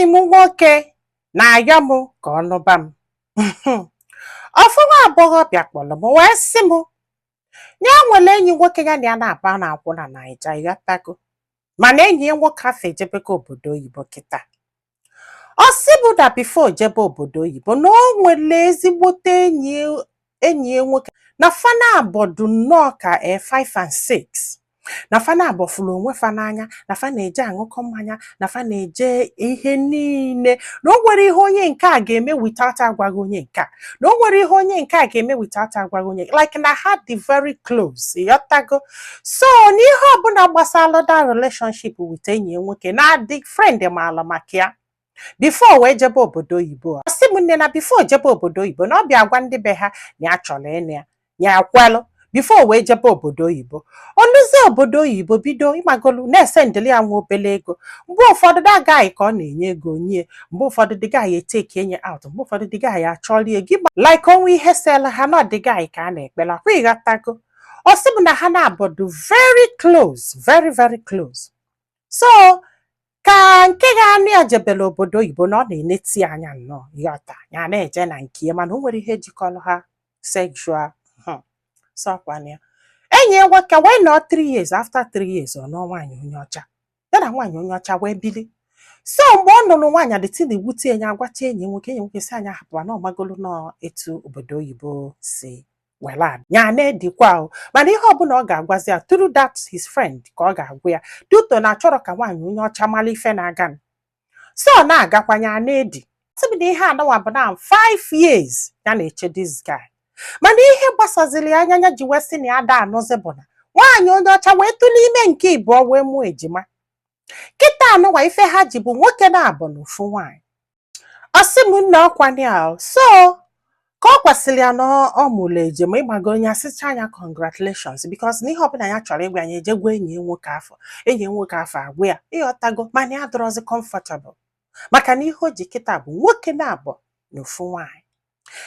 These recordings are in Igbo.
Enyi m nwoke na-ayọ m ka ọ nụba m. Ofu nwa agbọghọbịa kpọrọ m wee sị m ya nwere enyi nwoke ya na ya na-aba na-akwụ na Naija, ịghọtago? Mana enyi ya nwoke afọ ejebego obodo oyibo kịta. Ọ sị bụ na before jebe obodo oyibo, na o nwere ezigbote enyi ya nwoke na fana abọdụ nnọọ ka 5 and 6, na fana abọ fụrụ onwe fa n'anya, na fa na-eje aṅụkọ mmanya, na fa na-eje ihe niile, na o nwere ihe onye nke a ga-eme without agwaghị onye nke a, na o nwere ihe onye nke a ga-eme without agwaghị onye, like na ha dị very close, ịghọtago? So na ihe ọbụla gbasara that relationship with enyi ya nwoke na adị friend maala maka ya before wee jebe obodo oyibo. Ọ sị m nne, na before jebe obodo oyibo, na ọ bịa gwa ndị be ha na ya chọrọ ịnụ ya, ya ekwelụ before wee jebe obodo oyibo. Oluzie obodo oyibo, bido ịmagolu na-esendịlị ya nwa obele ego. Mgbe ụfọdụ the guy ka ọ na-enye ego nye, mgbe ụfọdụ the guy eteki enye out, mgbe ụfọdụ the guy achọlie gị like onwe ihe sela ha na the guy ka a na-ekpela kwa, ịghọtago? Ọ sị m na ha na-abọdụ very close, very very close. So ka nke ga-anụ ya jebere obodo oyibo, na ọ na-eneti ya anya nnọọ, ịghọta? Ya na-eje na nke ya, mana o nwere ihe jikọrọ ha sexual. Sọkwana ya enyi ya nwoke wee nọọ 3 years. After 3 years, ọ nụọ nwaanyị onye ọcha. Ya na nwaanyị onye ọcha wee bili. So mgbe ọ nụrụ nwaanyị, adịtị na-ewute ya. Agwacha enyi nwoke, enyi nwoke si anya hapụ na ọmagolu nọ etu obodo oyibo si were adị ya na-edikwa o. Mana ihe ọbụla ọ ga-agwazi ya through that his friend ka ọ ga-agwa ya duto na achọrọ ka nwaanyị onye ọcha mara ife na-aga. So ọ na-agakwanye a na-edi. Sị m na ihe anọwa bụ na 5 years ya na-eche this guy. Mana ihe gbasaziri ya anya ya ji wee sị na ya da anụzi bụ na nwaanyị onye ọcha wee tụrụ ime nke ịbụọ, wee mụọ ejima. Kịta anụwa, ife ha ji bụ nwoke na-abụ na ofu nwaanyị. Ọ sị m nna, ọkwanye ahụ so ka ọ kwasịrị ya na ọ mụrụ ejima. Ịgbago onye asịcha anya congratulations, because na ihe ọbụla ya chọrọ ịgwa ya, eje gwa enyi ya nwoke afọ, enyi ya nwoke afọ agwa ya, ịghọtago? Mana ya dọrọzi comfortable maka na ihe o ji kịta bụ nwoke na-abụ na ofu nwaanyị.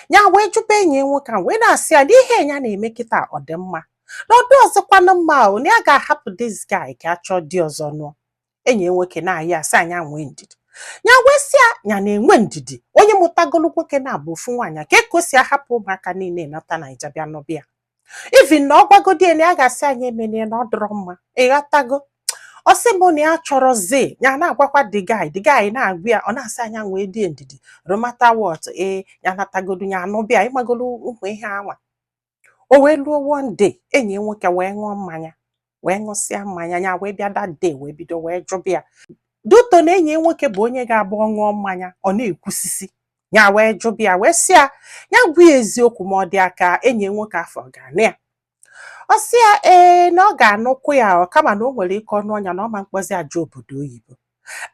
Ya wee jụba enyi ya nwoke ahụ, wee na-asị ya na ihe ya na-eme kịta ọ dị mma, na ọdụ ọzọkwanụ mma o, na ya ga-ahapụ this guy ka a chọọ di ọzọ nụọ. Enyi ya nwoke na-ayị asị anya nwee ndidi. Ya wee sị ya, ya na-enwe ndidi, onye mụtagolu nwoke na-abụ ofu nwaanyị, ka o si ahapụ ụmụaka niile nata Naija bịa nụbịa, even na ọ gwagodi ya na ya ga-asị anyị emenie na ọ dịrọ mma, ịghọtago? Ọ sị m na ya chọrọzi ya na-agwakwa the guy, the guy na-agwa ya, ọ na-asị anya nwee dị ndidi no matter what. Ee, ya natagodu ya anụbịa, ịmagolu ụmụ ihe anwa. O wee luo one day, enyi ya nwoke wee ṅụọ mmanya, wee ṅụsịa mmanya ya wee bịa that day, wee bido wee jụbịa duto na enyi ya nwoke bụ onye ga-abụ ọ ṅụọ mmanya ọ na-ekwusisi. Ya wee jụbịa, wee sị ya, ya gwa ya eziokwu, ma ọ dị aka enyi ya nwoke afọ ga-anụ ya. Ọ sị ya ee, na ọ ga-anụkwu ya ọ, kama na o nwere ike ọnụ ọnya na ọ ma mkpọzi aja obodo oyibo,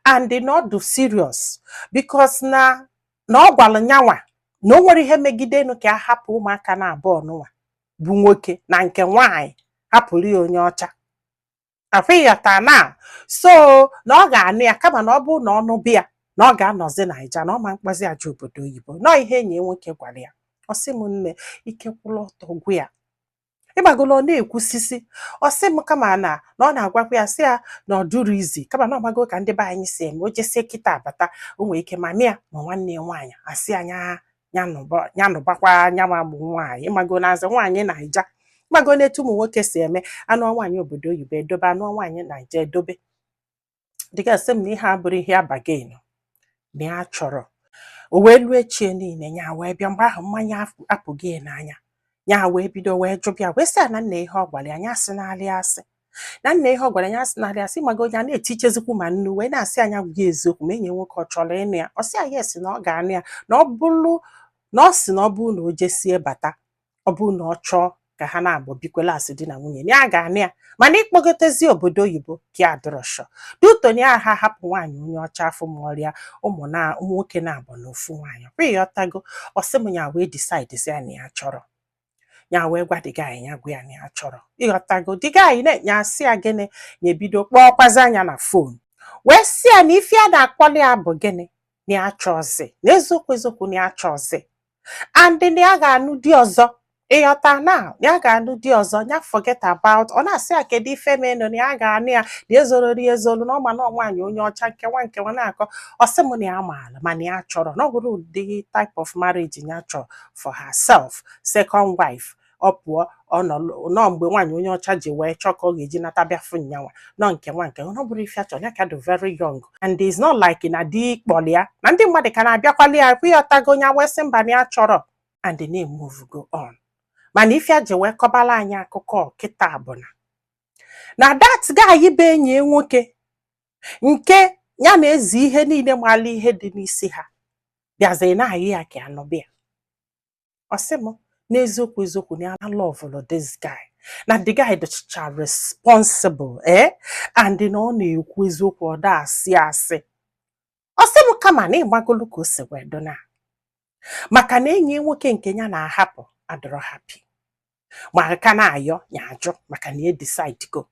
and na ọ dị serious because na ọ gwara nyanwa na o nwere ihe megidenu ka a hapụ ụmụaka na abụọ nụnwa bụ nwoke na nke nwaanyị, hapụrụ ya onye ọcha afịghọta na. So na ọ ga-anụ ya, kama na ọ bụrụ na ọ nụbịa, na ọ ga-anọzi Naija, na ọ ma mkpọzi aja obodo oyibo. Nọọ ihe enyi ya nwoke gwara ya. Ọ sị m nne, ike kwụrụ ọtọ gwụ ya, ịgbagolo ọ na-ekwusisi. Ọ sị m kama na ọ na-agwakwa ya, sị ya na ọ dụrụ izi, kama na ọmago ka ndị be anyị si eme, o jesie kịta abata, o nwere ike ma mịa ma nwanne ya nwaanyị asị anya ya nụbakwa nyanwa bụ nwaanyị. Ịmago na azụ nwaanyị Naija, ịmago n'etu ụmụ nwoke si eme, anụ nwaanyị obodo oyibo edobe, anụ nwaanyị Naija edobe. Dịka sị m na ihe a bụrụ ihe abagain na ya chọrọ. O wee luo echie niile, ya wee bịa. Mgbe ahụ mmanya apụghị ya n'anya. Ya wee bido wee jụbịa, wee sị ya na nna, ihe ọ gwara ya, ya asị n'alị asị, na nna, ihe ọ gwara ya, asị n'alị asị. Mago ya na-etichezikwu ma nnu, wee na-asị anya gwa ya eziokwu, ma enyi ya nwoke ọ chọrọ ịnụ ya. Ọ sị ya yes, na ọ ga-anụ ya, na ọ bụrụ na ọ sị na ọ bụrụ na o jesie bata, ọ bụrụ na ọ chọọ ka ha na-abụ bikwela asị di na nwunye, na ya ga-anụ ya, mana ịkpọgotezi obodo oyibo ka ya adịrọ sure duto na ya ha hapụ nwaanyị onye ọcha afọ mụọrịa ụmụ na ụmụ nwoke na-abụ na ofu nwaanyị. Ọ ịghọtago? Ọ sị m ya wee decide sị ya na ya chọrọ. Ya wee gwa the guy, ya gwa ya na ya chọrọ, ịghọtago? The guy na-enye asị ya gịnị, na-ebido kpọọkwazi anya na phone, wee sị ya na ife a na-akpọli ya bụ gịnị, na ya chọzi, na eziokwu eziokwu na ya chọzi, and na ya ga-anụ di ọzọ. Ịghọta na ya ga-anụ di ọzọ, ya forget about. Ọ na-asị ya kedu ife menụ na ya ga-anụ ya na ezorori ezolu, na ọma na nwaanyị onye ọcha nkewa nkewa na-akọ. Ọ sị m na ya maara, mana ya chọrọ na ọ bụrụ ụdị type of marriage ya chọrọ for herself, second wife. Ọ pụọ, ọ nọ nọ mgbe nwaanyị onye ọcha ji wee chọọ ka ọ ga-eji nata bịa fụ nyanwa nọ nke nwa nke ọ bụrụ ife achọ ya ka dị very young, and it's not like na di kpọrọ ya na ndị mmadụ ka na-abịakwali ya kwụ ya ọtago. Onye wee sị mba, na ya chọrọ and na-emove go on. Mana ife a ji wee kọbala anyị akụkọ kịta bụ na that guy bụ enyi ya nwoke nke ya na-ezi ihe niile, mala ihe dị n'isi ha, bịazi na-ayị ya ka anụbịa. Ọ sị m n'eziokwu eziokwu na ya loveụrụ this guy, na the guy dịcha responsible, and na ọ na-ekwu eziokwu, ọ da asị asị. Ọ sị m kama na ịgbagolu ka o si wee dona, maka na enyi ya nwoke nke ya na-ahapụ adọrọ happy, ma ka na-ayọ ya ajụ, maka na ya decide go.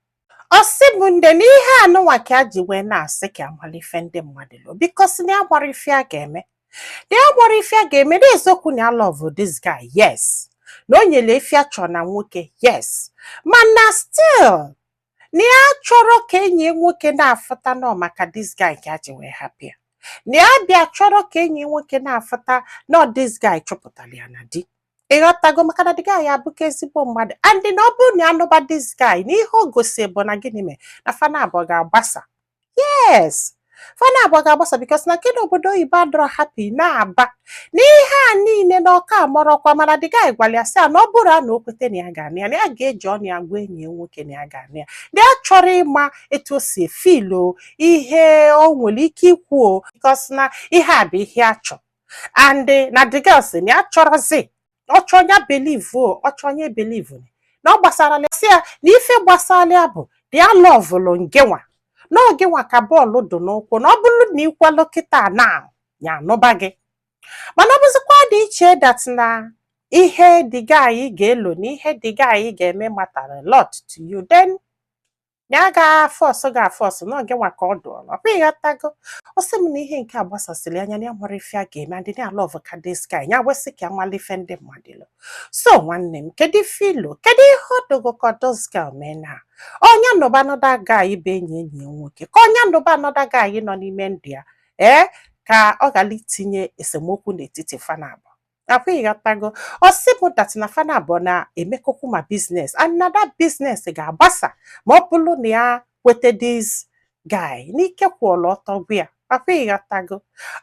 Ọ sị m nde na ihe anụnwa ka a ji wee na-asị ka amala ife ndị mmadụ lụ, because na ya gbara ife a ga-eme, na ya gbara ife a ga-eme. N'eziokwu na ya love this guy, yes, na o nyere ife a chọrọ na nwoke, yes, mana still na ya chọrọ ka enyi ya nwoke na-afụta nọ maka this guy ka a ji wee hapụ ya, na ya bịa chọrọ ka enyi ya nwoke na-afụta nọ this guy chụpụtara ya na di. Ịghọtago? Maka na the guy abụka ezigbo mmadụ, and na ọ bụrụ na ya nụba this guy, na ihe o gosi bụ na gịnị mee na fana abụọ ga-agbasa. Yes, fana abụọ ga-agbasa, because na kedu obodo oyibo adọrọ happy na-aba n'ihe a niile na ọka amọrọkwa. Mana the guy gwara ya sị ya na ọ bụrụ na o kwete na ya ga-anụ ya, na ya ga-eji ọnụ ya gwa enyi ya nwoke na ya ga-anụ ya, na ya chọrọ ịma etu o si efeel o, ihe o nwere ike ikwu o, because na ihe a bụ ihe a chọ. And na the girl sị na ya chọrọzi, ọ chọọ ya believe o, ọ chọọ ya believe na ọ gbasara ya, sị ya na ife gbasara ya bụ na ya loveụlụ ngenwa, na ogenwa ka bọọlụ dị n'ụkwụ, na ọ bụrụ na ikwelụ kịta na ya anụba gị. Mana ọ bụzikwa dị iche that na ihe the guy ga-elo na ihe the guy ga-eme matter a lot to you, then ya ga-aforce ga-aforce na ogenwa ka ọ dụọrọ ọkwa. Ịghọtago? Ọ sị m na ihe nke a gbasasịrị anya, na ya nwere ife a ga-eme, and na love ka this guy ya wesị ka amala ife ndị mmadụ lụ. So nwanne m, kedu ife ilo? Kedu ihe ọ dogo ka this girl mee? Na onye nụba another guy bụ enyi enyi ya nwoke, ka onye nụba another guy nọ n'ime ndụ ya, ee, ka ọ ghara itinye esemokwu n'etiti fana abụọ akwa. Ịghọtago? Ọ sị bụ that na fana abụọ na-emekọkwu ma business, and na that business ga-agbasa ma ọ bụrụ na ya kwete this guy n'ike kwụọla ọtọ gwa ya akwa. Ịghọtago?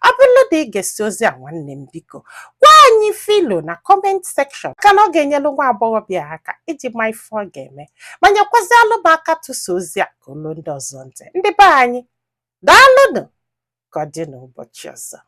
Ọ bụrụ na ị ga-esi ozi a, nwanne m, biko gwa anyị filo na comment section, ka na ọ ga-enyelu nwa agbọghọbịa aka iji ma ife ọ ga-eme, ma nyekwazialụ m aka tụsa ozi a ka olu ndị ọzọ ntị. Ndị be anyị, daalụnụ. Ka ọ dị n'ụbọchị ọzọ.